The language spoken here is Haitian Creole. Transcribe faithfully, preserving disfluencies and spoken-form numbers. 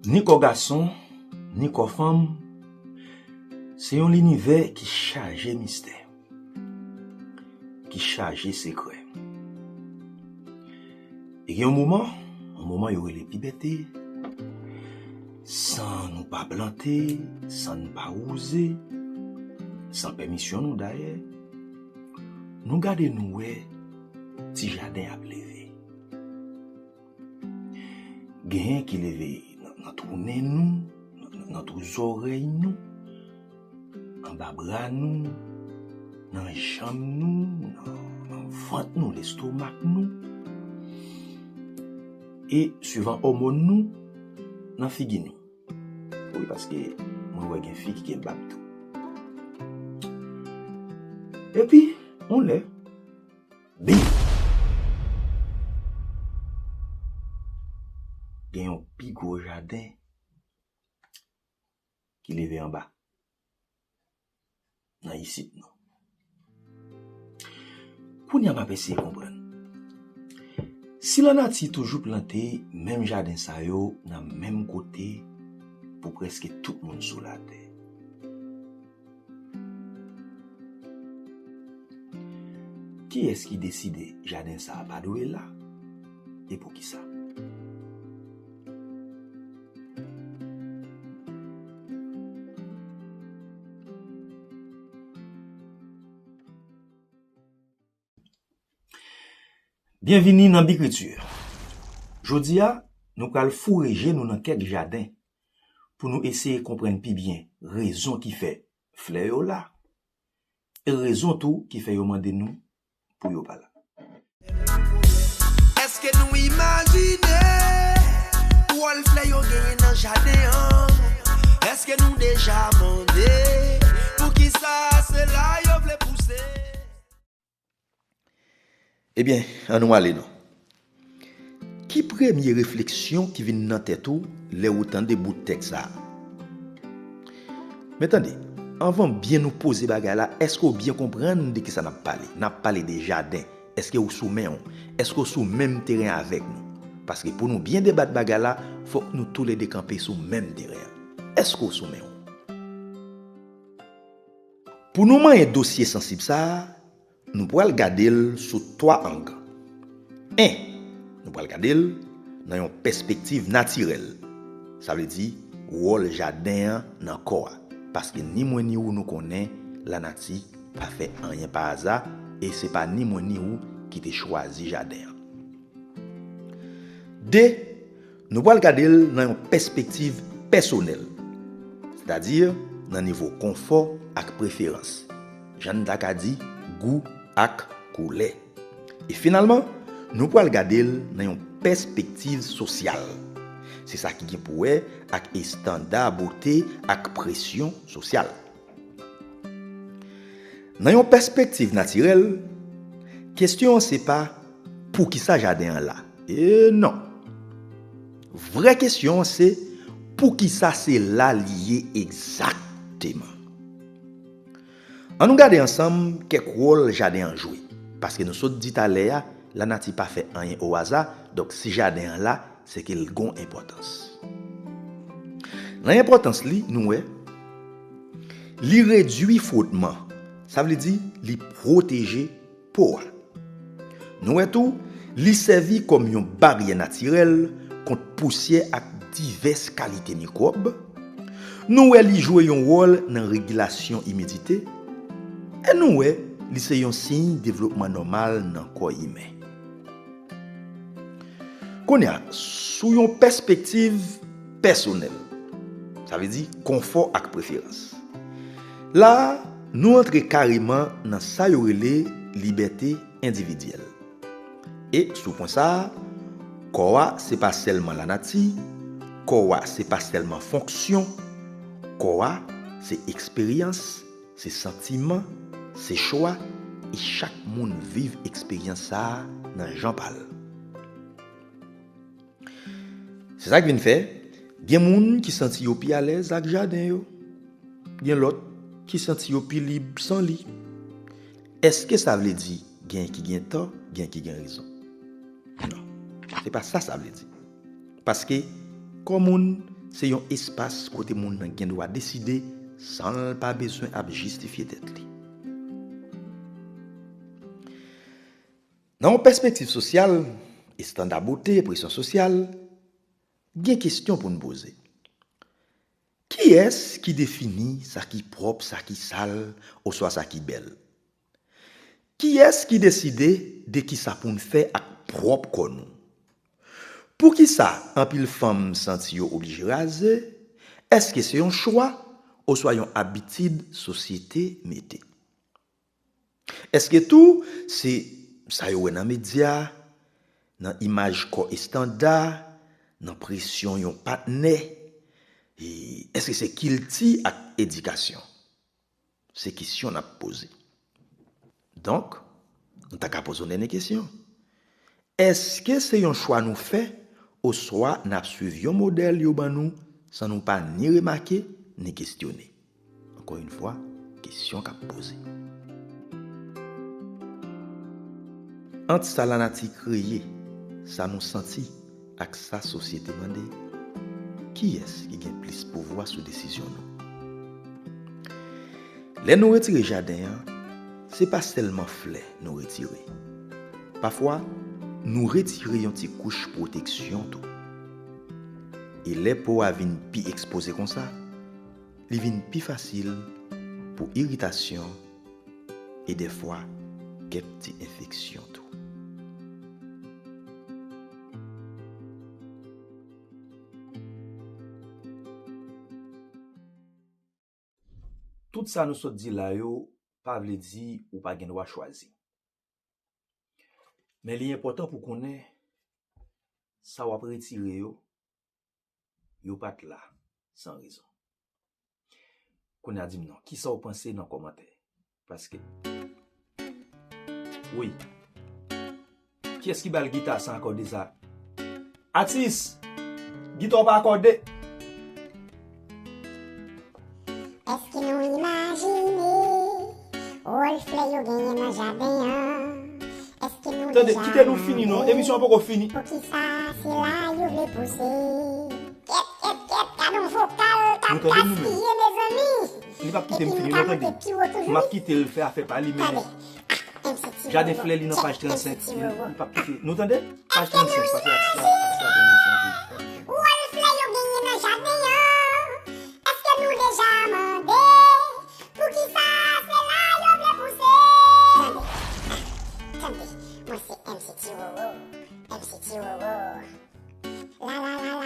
Ni kò gason, ni kò fanm, se yon linivè ki chaje mistè, ki chaje sekrè. E gen yon moman, yon moman yo rele pibète, san nou pa plante, san n pa wouze, san pèmisyon nou dayè, nou gade nou wè ti jaden ap leve. Genyen ki leve nan, nan twou nen nou, nan, nan, nan twou zòrèy nou, anba bra nou, nan janm nou, nan, nan vant nou, lestomak nou, e swivan òmòn nou, nan figi nou. Wi, paske mwen wè gen fi ki gen bab tou. Epi, yon lè, bim! Gen yon pi gwo jaden ki leve anba, nan isit nou. Kounye a m ap eseye konprann. Si lanati toujou plante menm jaden sa yo nan menm kote pou prèske tout moun sou latè, kiyès ki deside jaden sa a pa dwe la? E poukisa? Byenvini nan Bikriti. Jodi a, nou pral foure je nou nan kèk jaden pou nou eseye konprann pi byen rezon ki fè flè yo la, e rezon tou ki fè yo mande nou pou yo pa la. Èske nou imajine wòl flè yo genyen nan jaden an? Èske nou deja mande poukisa se la yo vle pouse? Ebyen, ann nou ale non. Ki premye refleksyon ki vin nan tèt ou lè ou tande bout tèks sa a? Men tande, anvan byen nou poze bagay la, èske w byen konprann de kisa n ap pale? N ap pale de jaden. Èske w sou men w? Èske w sou menm teren avèk nou? Paske pou nou byen debat bagay la, fòk nou toulède kanpe sou menm teren an. Èske w sou men w? Pou nou manyen dosye sansib sa a, nou pral gade l sou twa ang. En, nou pral gade l nan yon pèspektiv natirèl. Sa vle di, wòl jaden an nan kò a. Paske ni mwen ni ou nou konnen lanati pa fè anyen pa aza, e se pa ni mwen ni ou ki te chwazi jaden an. De, nou pral gade l nan yon pèspektiv pèsonèl, sètadi nan nivo konfò ak preferans, jan n ta ka di gou ak koulè. E finalman, nou pral gade l nan yon pèspektiv sosyal. Se sa ki gen pou wè ak estanda bote ak presyon sosyal. Nan yon pèspektiv natirèl, kesyon an se pa poukisa jaden an la. E non. Vrè kesyon an se poukisa se la li ye egzakteman. Ann nou gade ansanm kèk wòl jaden an jwe. Paske nou sot di talè a, lanati pa fè anyen o aza, donk si jaden an la, se ke l gon enpòtans. Nan enpòtans li, nou wè, li redui fwotman, sa vle di li pwoteje po a. Nou wè tou, li sèvi kòm yon baryè natirèl kont pousyè ak divès kalite mikwòb. Nou wè li jwe yon wòl nan regilasyon imidite. E nou wè li se yon siy devlopman nòmal nan kò imen. Kounye a, sou yon pèspektiv pèsonèl, sa vle di konfò ak preferans. La a, nou antre kareman nan sa yo rele libète endividyèl. E sou pwen sa a, kò a se pa sèlman lanati, kò a se pa sèlman fonksyon, kò a se eksperyans, se santiman, se chwa, e chak moun viv eksperyans sa a nan jan pa l. Se sa k vin fè, gen moun ki santi yo pi alèz ak jaden yo. Gen lòt ki santi yo pi lib san li. Èske sa vle di gen ki gen tò, gen ki gen rezon? Non, se pa sa sa vle di. Paske kò moun se yon espas kote moun nan gen dwa deside san l pa bezwen ap jistifye tèt li. Nan yon pèspektiv sosyal, estanda bote, presyon sosyal, gen kesyon pou n poze. Kiyès ki defini sa ki pwòp, sa ki sal, oswa sa ki bèl? Kiyès ki deside de kisa pou n fè ak pwòp kò nou? Poukisa anpil fanm santi yo oblije raze? Èske se yon chwa oswa yon abitid sosyete mete? Èske tou se sa yo wè nan medya, nan imaj kò estanda, nan presyon yon patnè? E èske se kilti ak edikasyon? Se kesyon n ap poze. Donk, nou ta ka poze yon dènye kesyon. Èske se yon chwa nou fè, oswa n ap swiv yon modèl yo ban nou san nou pa ni remake, ni kesyone? Ankò yon fwa, kesyon k ap poze. Ant sa lanati kreye, sa nou santi, ak sa sosyete mande, kiyès ki gen plis pouvwa sou desizyon nou? Lè nou retire jaden an, se pa sèlman flè nou retire. Pafwa, nou retire yon ti kouch pwoteksyon tou. E lè po a vin pi ekspoze konsa, li vin pi fasil pou iritasyon e dèfwa kèk ti enfeksyon tou. Tout sa nou sot di la yo pa vle di ou pa gen dwa chwazi. Men li enpòtan pou konnen sa w ap retire yo, yo pa t la san rezon. Kounye a di m non, kisa w panse nan kòmantè? Paske, wi. Kiyès ki ba l gita san akòde sa? Atis! Gita w pa akòde! Èske nou imajine wòl flè yo genyen nan jaden an? Èske nou Tande, deja kite nou fini non, mande emisyon an poko fini. Poukisa se la yo vle pouse? Kèt, kèt, kèt, gad on vokal k ap gaspiye, mezanmi. Li p ap kite m fini non, tande. M ap kite l fè afè pa li, men jaden flè li nan paj trannsenk, li p ap kite. Nou tande? Paj trannsenk, pase atis la, atis la pran emisyon pou. Wòl flè yo genyen nan jaden an. Èske nou deja mande poukisa se la yo vle pouse? Tande, tande, mwen se M C Ti Roro, M C Ti Roro. La, la, la,